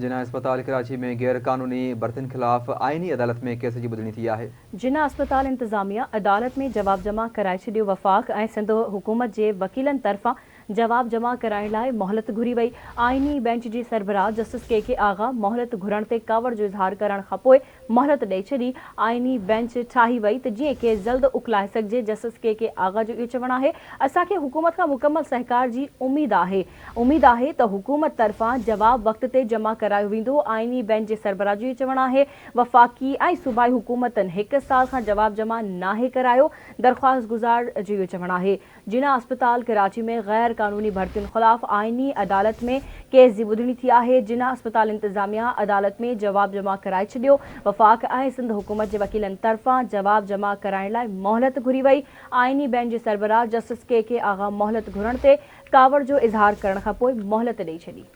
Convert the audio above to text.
جناح اسپتال ڪراچي ۾ غير قانوني ڀرتين خلاف آئيني عدالت ۾ ڪيس جي ٻڌڻي ٿي آهي. جناح اسپتال انتظاميا عدالت ۾ جواب جمع ڪرائي ڇڏيو، وفاق ۽ سنڌ حڪومت جي وڪيلن طرفان جواب جمع ڪرائڻ لاء مهلت گهري وئي. آئيني بئنچ جي سربراهه جسٽس ڪي ڪي آغا مهلت گهرڻ تي ڪاوڙ جو اظهار ڪرڻ کانپوء مهلت ڏئي ڇڏي. آئيني بئنچ ٺاهي وئي ته جيئن ڪيس جلد اڪلائي سگهجي، جسٽس ڪي ڪي آغا جو اهو چوڻ آهي اسان کي حڪومت کان مڪمل سهڪار جي اميد آهي، اميد آهي ته حڪومت طرفان جواب وقت تي جمع ڪرايو ويندو. آئيني بئنچ جي سربراهه جو اهو چوڻ آهي وفاقي ۽ صوبائي حڪومتن هڪ سال کان جواب جمع ناهي ڪرايو، درخواستگذار جو اهو چوڻ آهي. جناح اسپتال ڪراچي ۾ غير قانوني ڀرتين خلاف آئيني عدالت ۾ ڪيس جي ٻڌڻي ٿي آهي، جناح اسپتال انتظاميا عدالت ۾ جواب جمع ڪرائي ڇڏيو، وفاق ۽ سنڌ حڪومت جي وڪيلن طرفان جواب جمع ڪرائڻ لاء مهلت گهري وئي، آئيني بئنچ جي سربراهه جسٽس ڪي ڪي آغا مهلت گهرڻ تي ڪاوڙ جو اظهار ڪرڻ کانپوء مهلت ڏئي ڇڏي.